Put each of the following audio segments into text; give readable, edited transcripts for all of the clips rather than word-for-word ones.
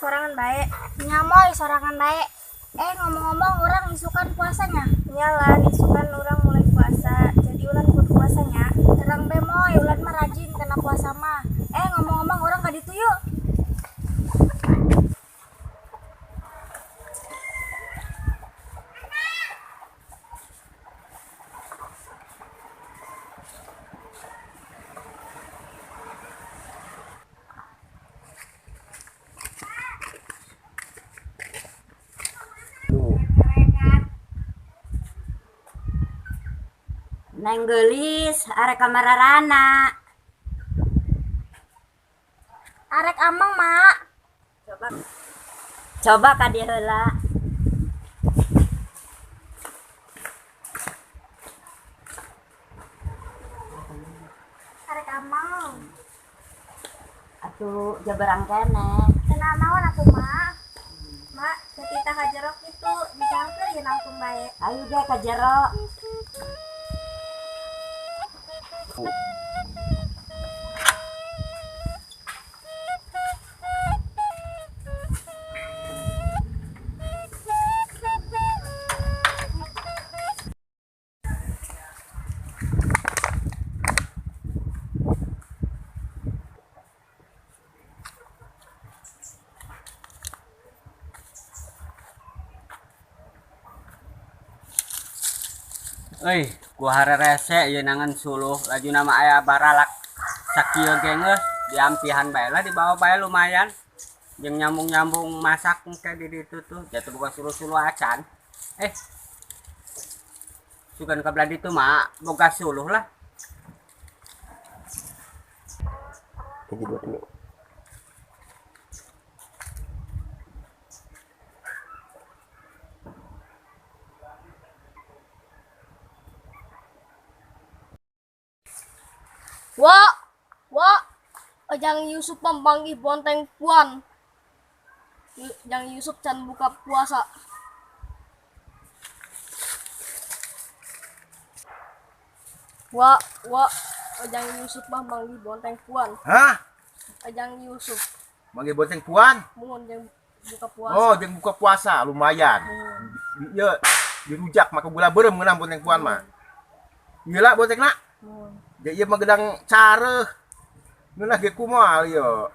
Sorangan bae. Nya Moy, sorangan bae. Eh, ngomong-ngomong urang isukan puasanya. Nya lah, isukan urang mulai puasa. Jadi ulan kudu puasanya. Terang be Moy, ulan mah rajin kena puasa mah. Eh, ngomong-ngomong urang ka ditu yuk. Neng geulis arek ka mararana. Arek ameng, Mak. Coba. Coba ka dieu heula. Arek ameng. Atuh jabarang keneh. Tenang naon atuh, Mak? Mak, kita ka jero kitu, dicangkeun ieu nangtung bae. Ayo ge ka jero. Euy, gua harerese ieu nangan suluh laju nama aya baralak sakieu ge geus diampihan bae lah dibawa bae lumayan. Jeung nyambung-nyambung masak engke di ditu tuh jatuh buka suluh-suluh acan. Sugan ka belah ditu mah boga suluh lah. 7 2 3. Wa, wa, Ojang Yusuf memanggil bonteng puan. Jang Yusuf can buka puasa. Wa, wa, Ojang Yusuf mah manggil bonteng puan. Hah? Ojang Yusuf. Manggil bonteng puan? Mohon jang buka puasa. Oh, jang buka puasa lumayan. Iya, dirujak maka gula berem ngeunah bonteng puan mah. Ieu lah bonteng nak. Mohon. Ya ieu mah gedang careuh. Ngeunah ge kumaha ieu.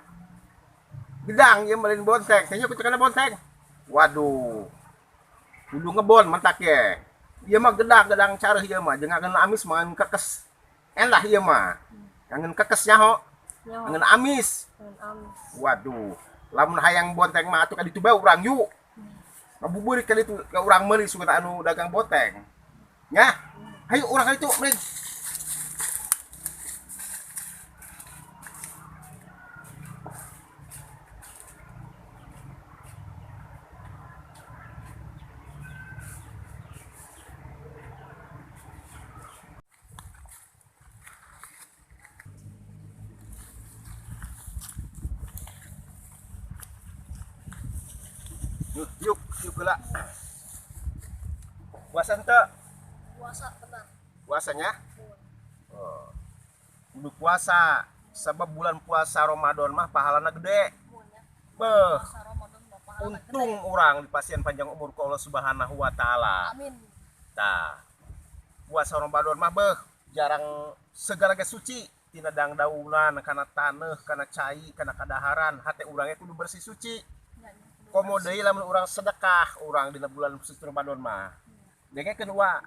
Gedang ieu mah lain bonteng. Kayaknya ku cekana bonteng. Waduh. Kudu ngebon mentak ye. Ieu mah gedang careuh ieu mah. Jeung ngangeun amis mah ngan kekes. Endah ieu mah. Ngangeun kekes nyaho. Nyaho. Ngangeun amis. Ngangeun amis. Waduh. Lamun hayang bonteng mah atuh ka ditu bae urang yuk. Ngabuburit ka ditu ka urang meuli sugan anu dagang bonteng. Nya. Hayu urang ka ditu meuli. Yuk, yuk geula. Puasa henteu? Puasa benar. Puasanya? Oh. Kudu puasa, sebab bulan puasa Ramadan mah pahalana gede. Beuh. Untung urang di pasien panjang umur ku Allah Subhanahu wa taala. Amin. Tah. Puasa Ramadan mah beuh jarang segala ge suci, tina dangdaunan, kana taneuh, kana cai, kana kadaharan, hate urang ge kudu bersih suci. Komo deui lamun urang sedekah urang dina bulan suci Ramadan mah. Dengekeun wa.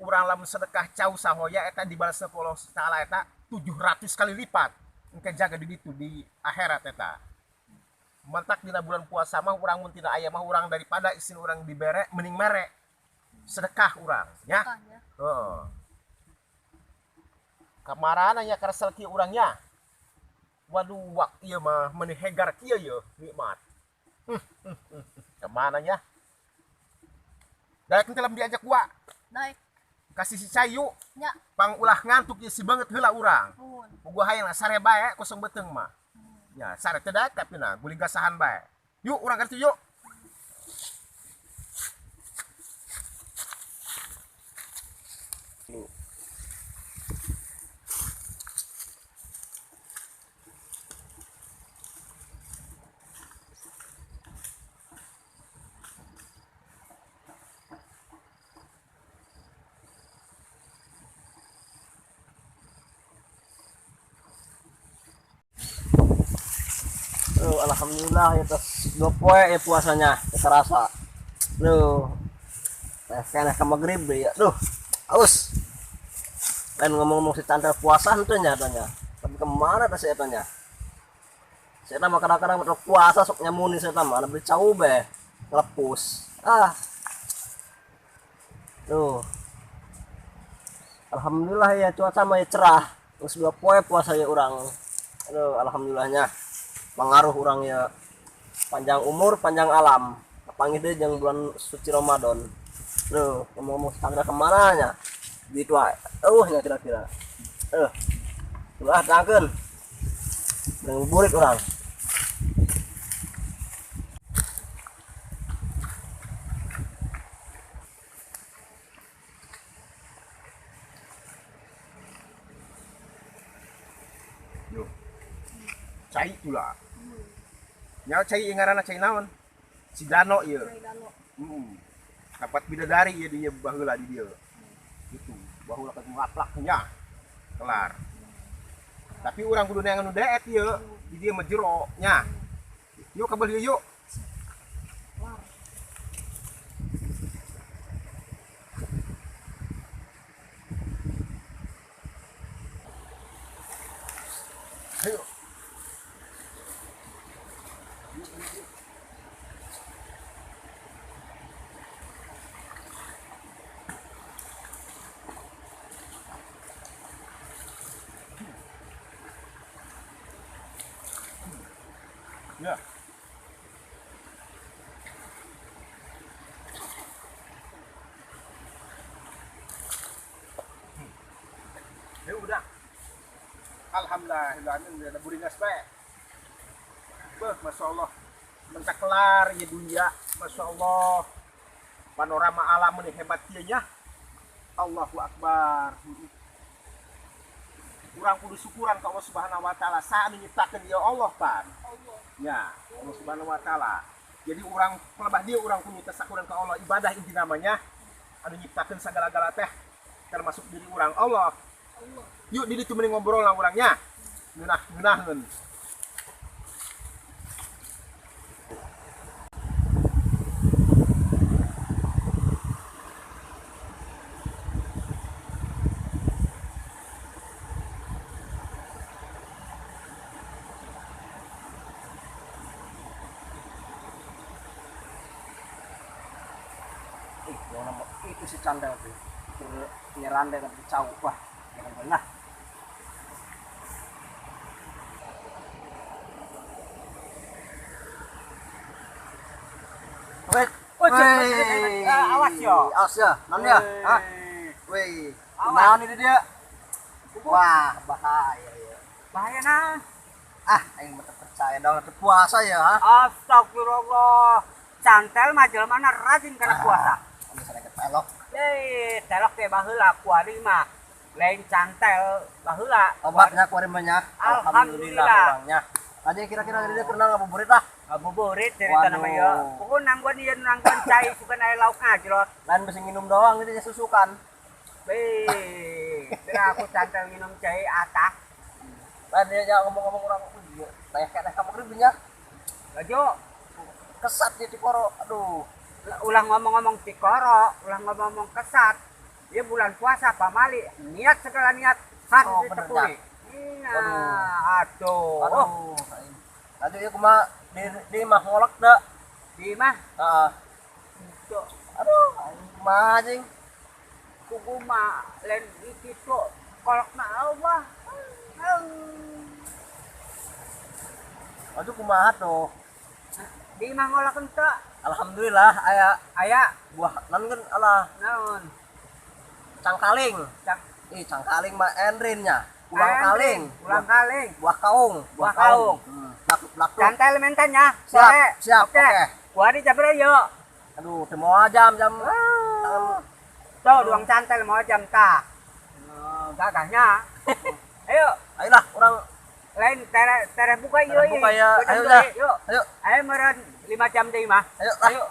Urang lamun sedekah cau sahoya eta dibalasna ku Allah Taala eta 700 kali lipat. Engke jaga di ditu di akhirat eta. Mantak dina bulan puasa mah urang mun tina aya mah urang daripada isin urang dibere mending mere. Sedekah urang nya. Heeh. Kamarana nya karesel kieu urang nya. Waduh wak ieu mah meuni hegar kieu yeuh nikmat. Kemana nya? Daek teh lamun diajak gua. Daek. Kasih si cayu. Nya. Pang ulah ngantuk ieu si banget heula urang. Nuhun. Gua hayang sare bae kosong beuteung mah. Ya, sare teh daek tapi na guling gasahan bae. Yuk urang ka ditu yuk. Alhamdulillah ya tos 2 poe ya puasanya terasa. Duh. Nah, kena ke maghrib ya. Duh. Aus. Lain ngomong-ngomong si Chandra puasa henteu nya tanya. Tapi kemana teh si eta nya? Si eta mah kadang-kadang untuk puasa sok nyamuni si eta mah beli cau be. Ngelepus. Ah. Duh. Alhamdulillah ya cuaca mah ya cerah. Terus 2 poe puasa ya urang. Aduh, alhamdulillahnya. Pengaruh urang ya panjang umur, panjang alam. Kapanggih deui jeung bulan suci Ramadan. Duh, ngomong-ngomong Chandra kemana nya? Gitu wae. Eueuh nya kira-kira. Ulah tangkeun. Ngabuburit urang. Yo. Cai pula. Nyawa cai ngaranna cai naon? Si Dano ieu. Cai Dano. Dapat bidadari ieu dia baheula di dieu. Gitu, baheula ka ngaplaknya. Kelar. Tapi urang kudu neangan nu deet ieu, di dieu mah jero nya. Yuk ka beuli yuk. Ayo. Ya. Ya udah. Alhamdulillah, ini ada buringas bae. Beuh, Masya Allah. Mentak kelar ya dunia, Masya Allah. Panorama alam ini hebat kieu nya. Allahu Akbar. Urang kudu syukuran ka Allah Subhanahu wa taala saat nyiptakeun ya Allah pan. Allah. Ya, Allah Subhanahu wa taala. Jadi urang pelebah dia urang kudu tasakuran ka Allah, ibadah inti namanya anu nyiptakeun sagala-gala teh termasuk diri urang Allah. Allah. Yuk di ditu mending ngobrol lah urangnya. Ngeunah-ngeunaheun. Itu si Chandra tuh nyerande tapi cau wah jangan benar. Weh, awas yo. Awas ya, non ya. Hah? Weh, naon ini dia? Wah, bahaya ya. Bahaya nah. Ah, aing mah percaya dong puasa ya, ha? Astagfirullah. Cantel mah jelema rajin kana puasa. Telok. Hei, telok teh baheula kuari mah. Lain cantel baheula. Obatnya kuari mah nya. Alhamdulillah orangnya. Aja kira-kira dia pernah ngabuburit lah. Ngabuburit cerita nama ya. Pokoknya nangguan ieu nangguan cai sugan aya lauk ngajrot. Lain besi minum doang itu susukan. Beh, kira aku cantel minum cai atah. Lain dia ngomong-ngomong urang teh keneh ka magrib nya. Laju kesat di tikoro. Aduh. Ulah ngomong-ngomong tikoro, ulah ngomong-ngomong kesat. Dia bulan puasa pamali, niat segala niat harus ditekuni. Iya, aduh. Aduh. Aduh ieu kumaha di mah ngolek da. Di mah? Heeh. Aduh, kumaha anjing? Kuku mah lain kitu kolokna Allah. Aduh kumaha tuh? Di mah ngolek henteu. Alhamdulillah aya aya buah naon kan alah naon cangkaling. Cangkaling mah endrin nya. Ulang kaling, ulang kaling, buah kaung, buah kaung. Lak cantel mentanya. Siap, siap. Oke. Kuari jam berapa yuk? Aduh, teu moal jam. Tuh, duang cantel mau jam tah. Gagahnya. Ayo, ayolah urang lain tere buka yuk. Buka ya. Ayo dah. Yuk. Ayo. Ayo meureun 5 jam deui mah. Ayo, ayo.